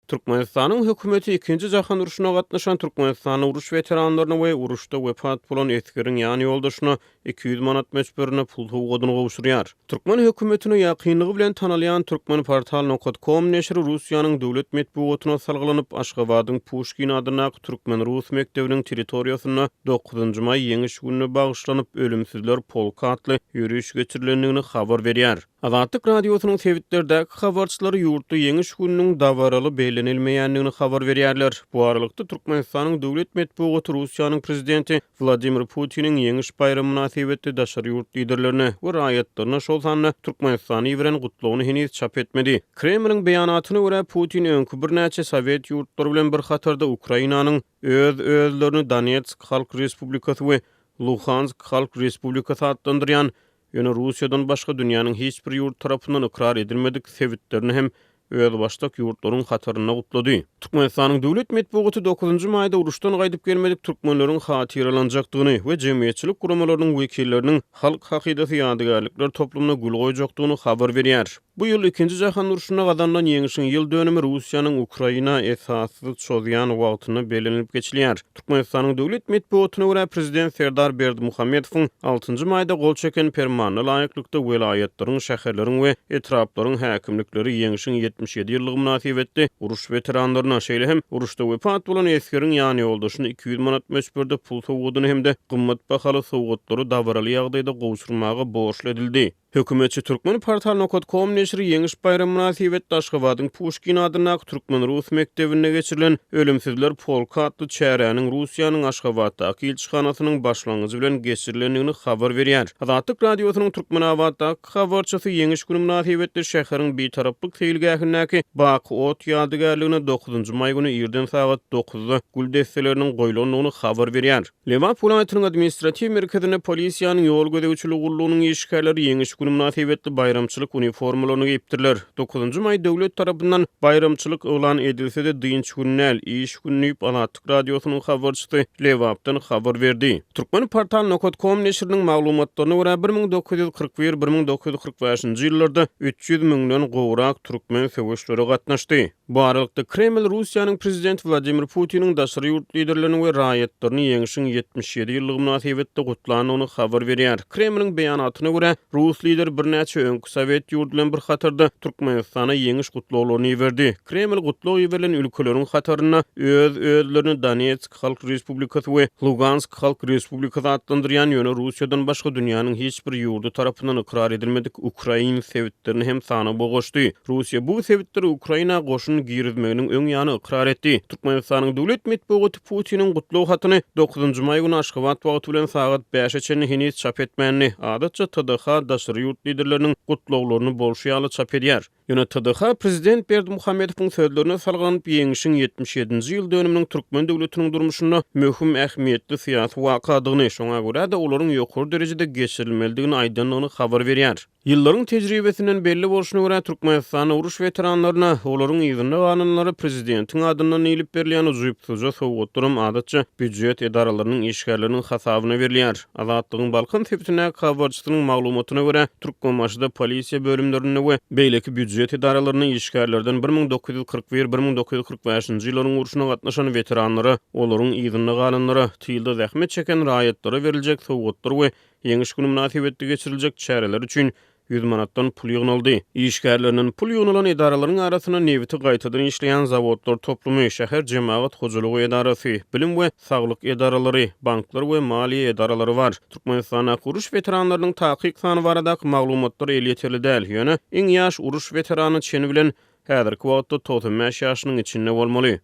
Türkmenistanyň hökümeti Ikinji jahan urşuna gatnaşan türkmenistanly uruş weteranlaryna we uruşda wepat bolan esgeriň ýan ýoldaşyna 200 manat möçberinde pul sowgadyny gowşurýar. Türkmen hökümetine ýakynlygy bilen tanalýan Turkmenportal nokat kom neşiri Russiýanyň döwlet metbugatyna salgylanyp, Aşgabadyň Puşkin adyndaky türkmen-rus mekdebiniň territoriýasynda dokuzynjy maý Ýeňiş gününe bagyşlanyp, Ölümsizler polky atly ýöriş geçirilendigini habar berýär. Azatlyk Radiosynyň sebitlerdäki habarçylary ýurtda Ýeňiş gününiň dabaraly bellenilmeýändigini habar berýärler. Bu aralykda, Türkmenistanyň döwlet metbugaty Russiýanyň prezidenti Wladimir Putiniň Ýeňiş baýramy mynasybetli daşary ýurt liderlerine we raýatlaryna, şol sanda Türkmenistana iberen gutlagyny heniz çap etmedi. Kremliň beýanatyna görä, Putin öňki birnäçe sowet ýurtlary bilen bir hatarda Ukrainanyň öz-özlerini Donetsk Halk Respublikasy we Luhansk Halk Respublikasy atlandyrýan Ýöne Russiýadan başga dünýäniň hiç bir ýurdy tarapyndan ykrar edilmedik sebitlerini hem özbaşdak ýurtlaryň hatarynda gutlady. Türkmenistanyň döwlet metbugaty dokuzynjy maýda uruşdan gaýdyp gelmedik türkmenleriň hatyralanjakdygyny we jemgyýetçilik guramalarynyň wekilleriniň Halk hakydasy ýadygärlikler toplumyna gül goýjakdygyny habar berýär. Bu ýyl Ikinji jahan urşunda gazanylan ýeňşiň ýyl dönümi Russiýanyň Ukraina esassyz çozýan wagtynda bellenilip geçilýär. Türkmenistanyň döwlet metbugatyna görä, prezident Serdar Berdimuhamedowyň altynjy maýda gol çeken Permanyna laýyklykda, welaýatlaryň, şäherleriň we etraplaryň häkimlikleri Ýeňşiň 77 ýyllygy mynasybetli uruş weteranlaryna, şeýle hem uruşda wepat bolan esgeriň ýanýoldaşyna 200 manat möçberde pul sowgadyny hem-de gymmat bahaly sowgatlary dabaraly ýagdaýda gowşurmaga borçly edildi. Hökümetçi Turkmenportal nokat kom neşiri Ýeňiş baýramy mynasybetli Aşgabadyň Puşkin adyndaky türkmen-rus mekdebinde geçirilen Ölümsizler polky atly çäräniň Russiýanyň Aşgabatdaky ilçihanasynyň başlangyjy bilen geçirilendigini habar berýär. Azatlyk Radiosynyň Türkmenabatdaky habarçysy Ýeňiş güni mynasybetli şäheriň Bitaraplyk seýilgähindäki Baky ot ýadygärligine dokuzynjy maý güni irden sagat dokuzda gül desseleriniň goýlandygyny habar berýär. Lebap welaýatynyň administratiw merkezinde polisiýanyň ýol gözegçiligi gullugynyň işgärleri Ýeňiş güni mynasybetli baýramçylyk uniformalaryny geýipdirler. Dokuzynjy maý döwlet tarapyndan baýramçylyk yglan edilse-de, dynç güni däl, iş güni diýip, Azatlyk Radiosynyň habarçysy Lebapdan habar berdi. Turkmenportal nokat kom neşiriniň maglumatlaryna görä, 1941, 1945-nji ýyllarda 300 müňden gowrak türkmen söweşlere gatnaşdy. Bu aralykda, Kreml Russiýanyň prezidenti Wladimir Putiniň daşary ýurt liderlerini we raýatlaryny Ýeňşiň 77 ýyllygy mynasybetli gutlandygyny habar berýär. Kremliň beýanatyna görä, rus lideri birnäçe öňki sowet ýurdy bilen bir hatarda Türkmenistana ýeňiş gutlaglaryny iberdi. Kreml gutlag iberilen ülkeleriň hatarynda öz-özlerini Donetsk Halk Respublikasy we Lugansk Halk Respublikasy atlandyrýan, ýöne Russiýadan başga dünýäniň hiç bir ýurdy tarapyndan ykrar edilmedik ukrain sebitlerini hem sanawa goşdy. Russiýa bu sebitleri Ukraina goşun girizmeginiň öň ýany ykrar etdi. Türkmenistanyň döwlet metbugaty Putiniň gutlag hatyny dokuzynjy maý güni Aşgabat wagty bilen sagat bäşe çenli heniz çap etmändi. Adatça TDH daşary ýurt liderleriniň gutlaglaryny bolşy ýaly çap edýär. Ýöne TDH prezident Berdimuhamedowyň sözlerine salgylanyp, Ýeňşiň 77-nji ýyl dönüminiň türkmen döwletiniň durmuşynda möhüm ähmiýetli syýasy wakadygyny, şoňa görä-de, olaryň ýokary derejede geçirilmelidigini aýdandygyny habar berýär. Ýyllaryň tejribesinden belli bolşuna görä, Türkmenistanda uruş weteranlaryna, olaryň yzynda galanlara prezidentiň adyndan diýlip berilýän ujypsyzja sowgatlaram adatça býujet edaralarynyň işgärleriniň hasabyna berilýär. Azatlygyň Balkan sebitindäki habarçysynyň maglumatyna görä, Türkmenbaşyda polisiýa bölümlerinde we beýleki býujet edaralarynda işgärlerden 1941, 1945-nji ýyllaryň urşuna gatnaşan weteranlara, olaryň yzynda galanlara, tylda zähmet çeken raýatlara beriljek sowgatlar we Ýeňiş güni mynasybetli geçiriljek çäreler üçin 100 manatdan pul ýygnaldy. Işgärlerinden pul ýygnalan edaralaryň arasynda nebiti gaýtadan işleýän zawodlar toplumy, şäher jemagat hojalygy edarasy, bilim we saglyk edaralary, banklar we maliýe edaralary bar. Türkmenistandaky uruş weteranlarynyň takyk sany baradaky maglumatlar elýeterli däl, ýöne iň ýaş uruş weterany çeni bilen häzirki wagtda 95 ýaşynyň içinde bolmaly.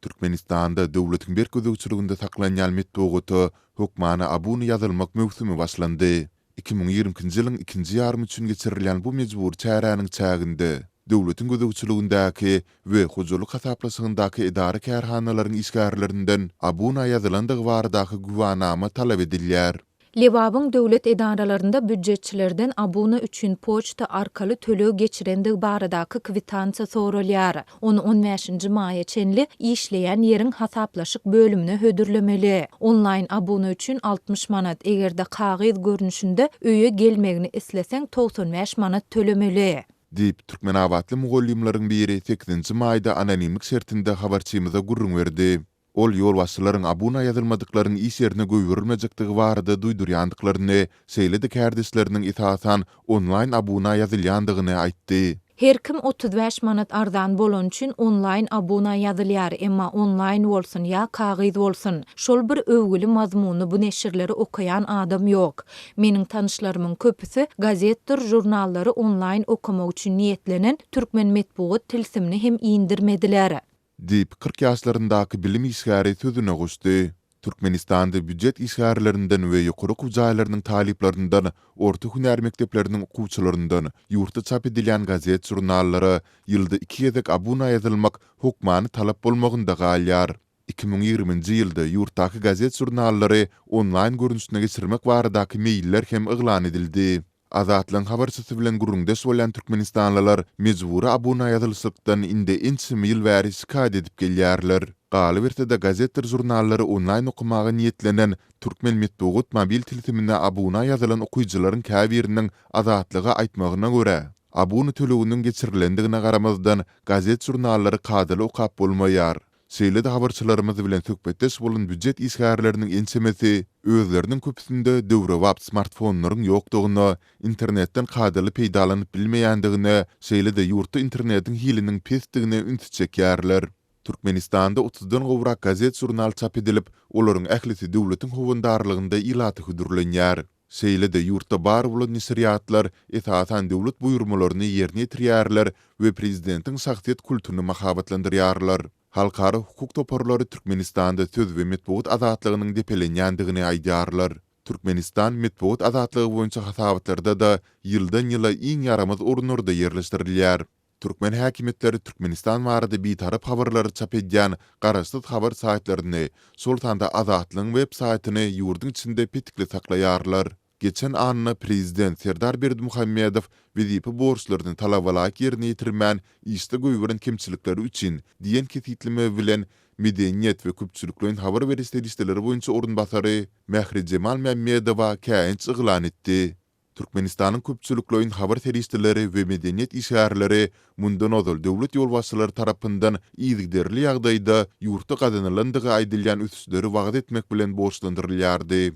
Türkmenistanda döwletiň berk gözegçiliginde saklanýan metbugata hökmany abuna ýazylmak möwsümi başlandy. 2022-nji ýylyň ikinji ýarymy üçin geçirilýän bu mejbury çäräniň çäginde döwletiň gözegçiligindäki we hojalyk hasaplaşygyndaky edara-kärhanalaryň işgärlerinden abuna ýazylandygy baradaky güwänama talap edilýär. Lebabyň döwlet edaralarynda býujetçilerden abuna üçin poçta arkaly töleg geçirendigi baradaky kwitansiýa soralýar. Ony on bäşinji maýa çenli işleýän ýeriň hasaplaşyk bölümine hödürlemeli. Onlaýn abuna üçin 60 manat, eger-de kagyz görnüşinde öýe gelmegini isleseň 95 manat tölemeli. Diýip, türkmenabatly mugallymlaryň biri sekizinji maýda anonimlik şertinde habarçymyza gürrüň berdi. Ol ýolbaşçylaryň abuna ýazylmadyklaryň iş ýerine goýberilmejekdigi barada duýdurýandyklaryny, şeýle-de kärdeşleriniň esasan onlaýn abuna ýazylýandygyny aýtdy. Her kim 35 manat arzan bolany üçin onlaýn abuna ýazylýar, emma onlaýn bolsun ýa kagyz bolsun, şol bir öwgüli mazmunly bu neşirleri okaýan adam ýok. Meniň tanyşlarymyň köpüsi gazetdir žurnallary onlaýn okamak üçin niýetlenen Türkmen metbugat tilsimini hem indirmediler. Diýip, 40 ýaşlaryndaky bilim işgäri sözüne goşdy. Türkmenistanda býujet işgärlerinden we ýokary okuw jaýlarynyň talyplaryndan, orta hünär mekdepleriniň okuwçylaryndan ýurtda çap edilýän gazet-žurnallara ýylda iki gezek abuna ýazylmak hokmany talap bolmagynda galýar. 2020-nji ýylda ýurtdaky gazet-žurnallary onlaýn görnüşine geçirmek baradaky meýiller hem yglan edildi. Azatlygyň habarçysy bilen gürrüňdeş bolýan türkmenistanlylar mejbury abuna ýazylyşykdan indi ençeme ýyl bäri şikaýat edip gelýärler. Galyberse-de, gazetdir žurnallary onlaýn okamaga niýetlenen Türkmen metbugat mobil tilsimine abuna ýazylan okyjylaryň käbiriniň Azatlyga aýtmagyna görä, abuna töleginiň geçirilendigine garamazdan, gazet-žurnallary kadaly okap bolmaýar. Şeýle-de habarçylarymyz bilen söhbetdeş bolan býujet işgärleriniň ençemesi özleriniň köpüsinde döwrebap smartfonlaryň ýokdugyna, internetden kadaly peýdalanyp bilmeýändigine, şeýle-de ýurtda internetiň hiliniň pesdigine ünsi çekýärler. Türkmenistanda otuzdan gowrak gazet-žurnal çap edilip, olaryň ählisi döwletiň howandarlygynda ilata hödürlenýär. Şeýle-de ýurtda bar bolan neşirýatlar esasan döwlet buýurmalaryny ýerine ýetirýärler we prezidentiň şahsyýet kultuny mahabatlandyrýarlar. Halkara hukuk toparlary Türkmenistanda söz we metbugat azatlygynyň depelenýändigini aýdýarlar. Türkmenistan metbugat azatlygy boýunça hasabatlarda-da ýyldan-ýyla iň ýaramaz orunlarda ýerleşdirilýär. Türkmen häkimiýetleri Türkmenistan barada bitarap habarlary çap edýän garaşsyz habar saýtlaryny, şol sanda Azatlygyň web saýtyny ýurduň içinde petikli saklaýarlar. Geçen anna prezident Serdar Berdimuhamedow wezipe borçlaryny talabalaýyk ýerine ýetirmän işde goýberen kemçilikleri üçin diýen kesgitleme bilen medeniýet we köpçülikleýin habar beriş serişdeleri boýunça orunbasary Mährijemal Mämmedowa käýinç yglan etdi. Türkmenistanyň köpçülikleýin habar serişdeleri we medeniýet işgärleri mundan ozal döwlet ýolbaşçylary tarapyndan yzygiderli ýagdaýda ýurtda gazanylandygy aýdylýan ösüşleri wagyz etmek bilen borçlandyrylýardy.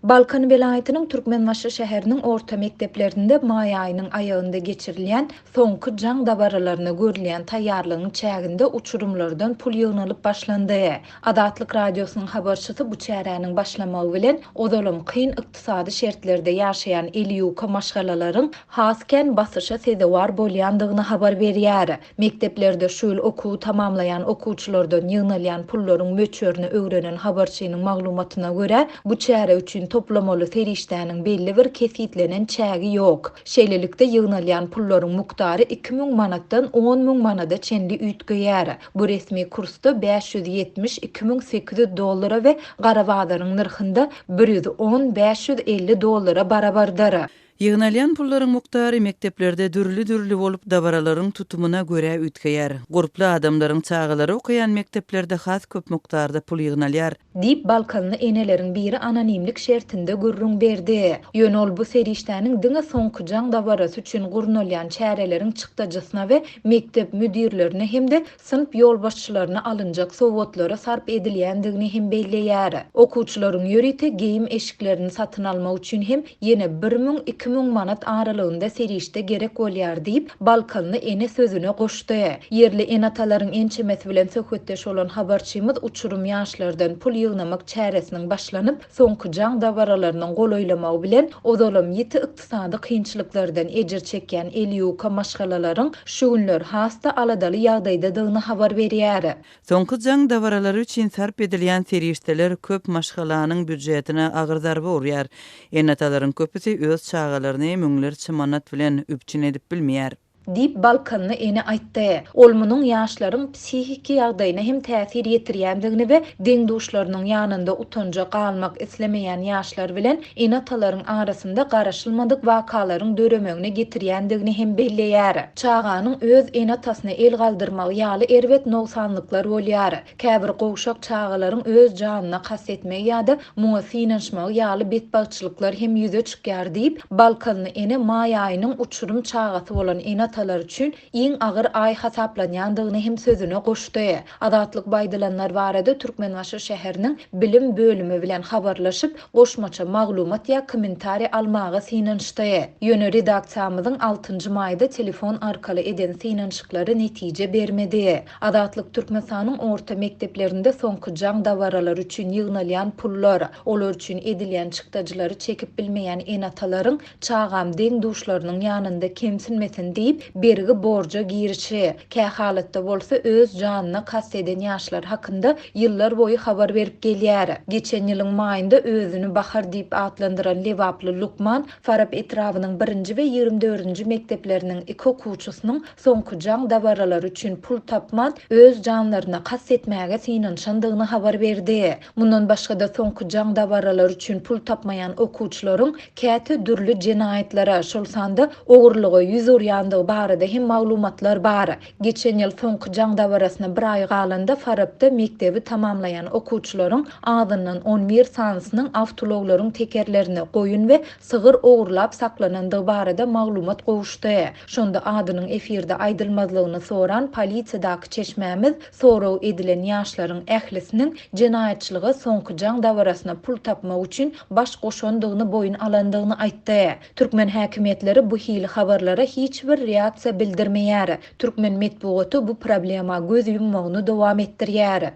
Balkan welaýatynyň Türkmenbaşy şäheriniň orta mekdeplerinde maý aýynyň aýagynda geçirilýän Soňky jaň dabaralaryna görülýän taýýarlygyň çäginde uçurymlardan pul ýygnalyp başlandy. Azatlyk Radiosynyň habarçysy bu çäräniň başlamagy bilen, ozalam kyn ykdysady şertlerde ýaşaýan eli ýuka maşgalalaryň has kän basyşa sezewar bolýandygyny habar berýär. Mekdeplerde şu ýyl okuwy tamamlaýan okuwçylardan ýygnalýan pullaryň möçberini öwrenen habarçynyň maglumatyna görä, bu çäre üçin toplamaly serişdäniň belli bir kesgitlenen çägi ýok. Şeýlelikde, ýygnalýan pullaryň mukdary 2000 manatdan 10 000 manada çenli üýtgeýär. Bu resmi kursda 572 800 dollara we gara bazaryň nyrhynda 110 550 dollara barabardyr. Ýygnalýan pullaryň mukdary mekdeplerde dürli-dürli bolup, dabaralaryň tutumyna görä üýtgeýär. Gurply adamlaryň çagalary okaýan mekdeplerde has köp mukdarda pul ýygnalýar. Diýip, balkanly eneleriň biri anonimlik şertinde gürrüň berdi. Ýöne ol bu serişdäniň diňe soňky jaň dabarasy üçin gurnalýan çäreleriň çykdajysyna we mekdep müdirlerine hem-de synp ýolbaşçylaryna alynjak sowgatlara sarp edilýändigini hem belleýär. Okuwçylaryň ýörite geýim-eşiklerini satyn almak üçin hem ýene bir müň, 2000 manat aralygynda serişde gerek bolýar diýip, balkanly ene sözüne goşdy. Ýerli ene-atalaryň ençemesi bilen söhbetdeş bolan habarçymyz uçurym ýaşlardan pul ýygnamak çäresiniň başlanyp, soňky jaň dabaralarynyň golaýlamagy bilen, ozalam ýiti ykdysady kynçylyklardan ejir çekýän eli ýuka maşgalalaryň şu günler has-da aladaly ýagdaýdadygyny habar berýär. Soňky jaň dabaralary üçin sarp edilýän serişdeler köp maşgalanyň býujetine agyr zarba urýar. Ene-atalaryň köpüsi öz çagalaryny müňlerçe manat bilen üpjün edip bilmeýär. Diýip, balkanly ene aýtdy. Ol munuň ýaşlaryň psihiki ýagdaýyna hem täsir ýetirýändigini we deň-duşlarynyň ýanynda utanja galmak islemeýän ýaşlar bilen ene-atalaryň arasynda garaşylmadyk wakalaryň döremegine getirýändigini hem belleýär. Çaganyň öz ene-atasyna el galdyrmagy ýaly erbet nogsanlyklar bolýar. Käbir gowşak çagalaryň öz janyna kast etmegi ýa-da muňa synanyşmagy ýaly betbagtçylyklar hem ýüze çykýar diýip, balkanly ene maý aýynyň uçurym çagasy bolan ene-atalar üçin iň agyr aý hasaplanýandygyny hem sözüne goşdy. Azatlyk bu aýdylanlar barada Türkmenbaşy şäheriniň bilim bölümi bilen habarlaşyp, goşmaça maglumat ýa kommentariý almaga synanyşdy. Ýöne redaksiýamyzyň altynjy maýda telefon arkaly eden synanyşyklary netije bermedi. Azatlyk Türkmenistanyň orta mekdeplerinde soňky jaň dabaralary üçin ýygnalýan pullar, olar üçin edilýän çykdajylary çekip bilmeýän ene-atalaryň çagam deň-duşlarynyň ýanynda kemsinmesin diýip, bergi-borja girişi, kähalatda bolsa öz janyna kast eden ýaşlar hakynda ýyllar boýy habar berip gelýär. Geçen ýylyň maýynda özüni Bahar diýip atlandyran lebaply lukman Farap etrabynyň birinji we 24-nji mekdepleriniň iki okuwçysynyň soňky jaň dabaralary üçin pul tapman, öz janlaryna kast etmäge synanyşandygyny habar berdi. Mundan başga-da, soňky jaň dabaralary üçin pul tapmaýan okuwçylaryň käte dürli jenaýatlara, şol sanda ogurlyga ýüz urýandygy barada hem maglumatlar bar. Geçen ýyl soňky jaň dabarasyna bir aý galanda Farapda mekdebi tamamlaýan okuwçylaryň azyndan 11 sanysynyň awtoulaglaryň tekerlerini, goýun we sygyr ogurlap saklanandygy barada maglumat gowuşdy. Şonda adynyň efirde aýdylmazlygyny soran polisiýadaky çeşmämiz sorag edilen ýaşlaryň ählisiniň jenaýatçylyga soňky jaň dabarasyna pul tapmak üçin baş goşandygyny boýun alandygyny aýtdy. Türkmen häkimiýetleri bu hili habarlara hiç bir reaksiýa bildirmeýär. Türkmen metbugaty bu problema göz ýummagyny dowam etdirýär.